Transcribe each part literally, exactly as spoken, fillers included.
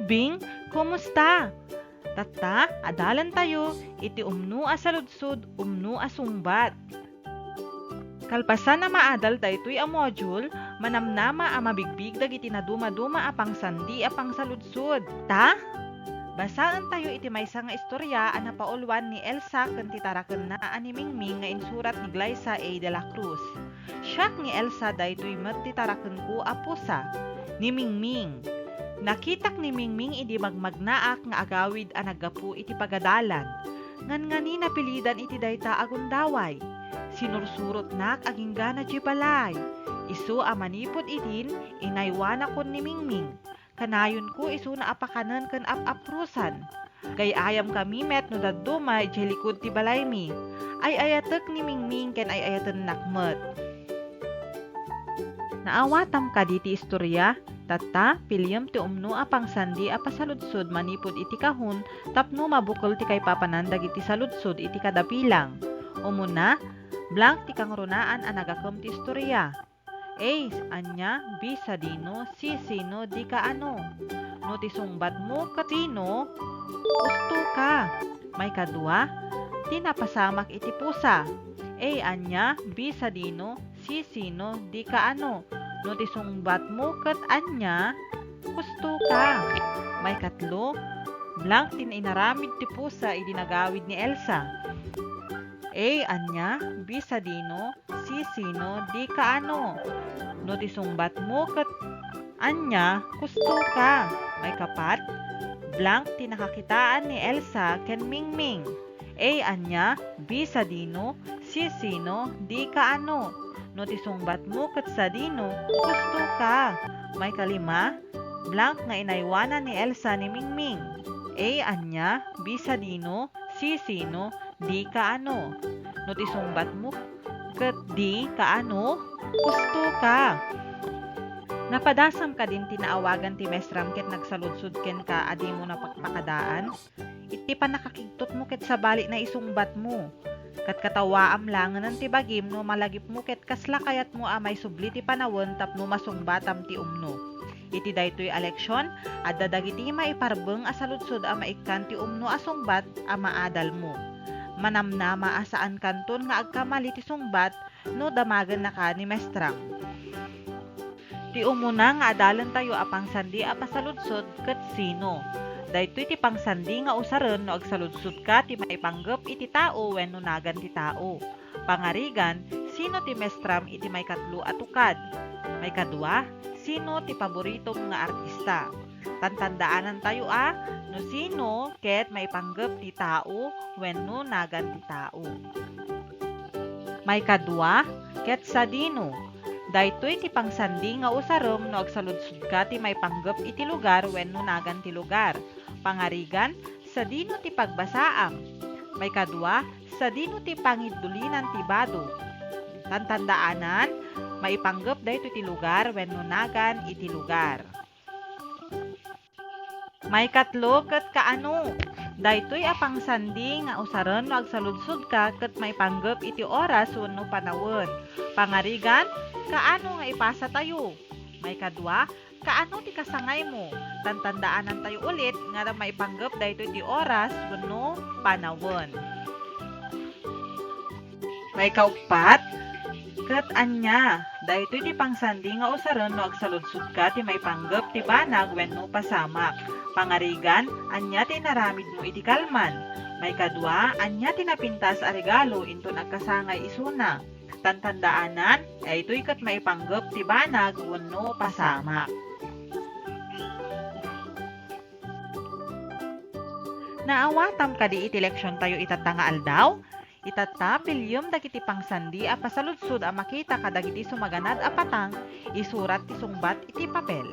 Bing, kumusta? Tatta, adalantayo iti umno a saludsod, umno a sungbat. Kalpasan a maadal daytoy a module, manamnama a mabigbig dagiti nadumaduma a pangsandi a pangsaludsod. Ta, basaentayo iti maysa nga istorya a napauluan ni Elsa ken ti tarakenna a ni Mingming nga insurat ni Glyza A. de la Cruz. Siak ni Elsa, daytoy met ti tarakenko a pusa, ni Mingming. Nakitak ni Mingming idi magmagnaak nga agawid a naggapu iti pagadalan. Ngangani napilidan iti dayta a gundaway. Sinursurotnak agingga na diay balay. Isu a manipud idin, inaywanakon ni Mingming. Kanayonko isuna a pakanen ken ap-aprosan. Gay-ayamkami met no dadduma idiay likud ti balaymi. Ay-ayatek ni Mingming ken ay-ayatennak met. Naawatam kadi ti istorya? Tatta, piliem ti umno a pangsandi a pasaludsod manipud iti kahon tapno mabukel ti kaipapanan dagiti saludsod iti kada bilang. Umuna, blank ti kangrunaan a nagakem ti istorya. A, ania, B, sadino, C, sino, D, kaano. No ti sungbatmo ket sino, husto ka. Maikadua, ti napasamak iti pusa. A, ania, B, sadino, C, sino, D, kaano. No ti sungbatmo ket ania, husto ka. Maikatlo, blank ti inaramid ti pusa idi nagawid ni Elsa. A, ania, B, sadino, C, sino, D, kaano. No ti sungbatmo ket ania, husto ka. Maikapat, blank ti nakakitaan ni Elsa ken Mingming. A, ania, B, sadino, C, sino, D, kaano. No ti sungbatmo ket sadino, husto ka. Maikalima, blank nga inaywanan ni Elsa ni Mingming. A, ania, B, sadino, C, sino, D, kaano. No ti sungbatmo ket D, kaano, husto ka. Napadasam kadin ti naawagan ti maestram ket nagsaludsod kenka a dimo napakpakadaan? Iti pannakakigtotmo ket sabali naisungbatmo. Katkatawaam laengen ti bagim no malagipmo ket kasla kayatmo a maisubli ti panawen tapno masungbatam ti umno. Iti daytoy a leksion, adda dagiti maiparbeng a saludsod a maikkan ti umno a sungbat a maadalmo. Manamnama a saankanton nga agkamali ti sungbat no damagennaka ni maestram. Ti umuna nga adalentayo a pangsandi a pasaludsod ket sino. Daytoy ti pangsandi nga usaren no agsaludsotka ti maipanggep iti tao wenno nagan ti tao. Pangarigan, sino ti maestram iti maikatlo a tukad? Maikadua, sino ti paboritom nga artista? Tantandaanantayo a no sino ket maipanggep ti tao wenno nagan ti tao. Maikadua, ket sadino? Daytoy ti pangsandi nga usarem no agsaludsodka ti maipanggep iti lugar wenno nagan ti lugar. Pangarigan, sadino ti pagbasaam? Maikadua, sadino ti pangidulinan ti bado? Tantandaanan, maipanggep daytoy ti lugar wenno nagan iti lugar. Maikatlo ket kaano? Daytoy a pangsandi nga usaren no agsaludsodka ket maipanggep iti oras wenno panawen. Pangarigan, kaano nga ipasatayo? Maikadua, kaano ti kasangaymo? Tantandaanantayo ulit nga maipanggep daytoy ti oras wenno panawen. Maikauppat, ket ania? Daytoy ti pangsandi nga usaren no agsaludsodka ti maipanggep ti banag wenno pasamak. Pangarigan, ania ti inaramidmo iti kalman? Maikadua, ania ti napintas a regalo inton agkasangay isuna? Tantandaanan, daytoy ket maipanggep ti banag wenno pasamak. Naawatam kadi iti leksiontayo itatta nga aldaw? Itatta, piliem dagiti pangsandi a pasaludsod a makita kadagiti sumaganad a patang, isurat ti sungbat iti papel.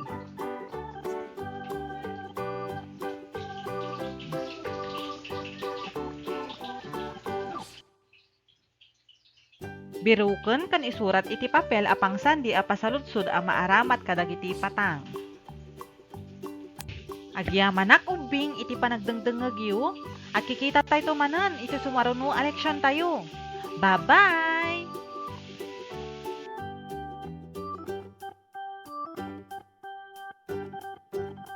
Biruken ken isurat iti papel a pangsandi a pasaludsod a maaramat kadagiti patang. Agyamanak ubbing iti panagdengdengngegyo. Agkikitatayto manen iti sumaruno a leksiontayo. Bye-bye!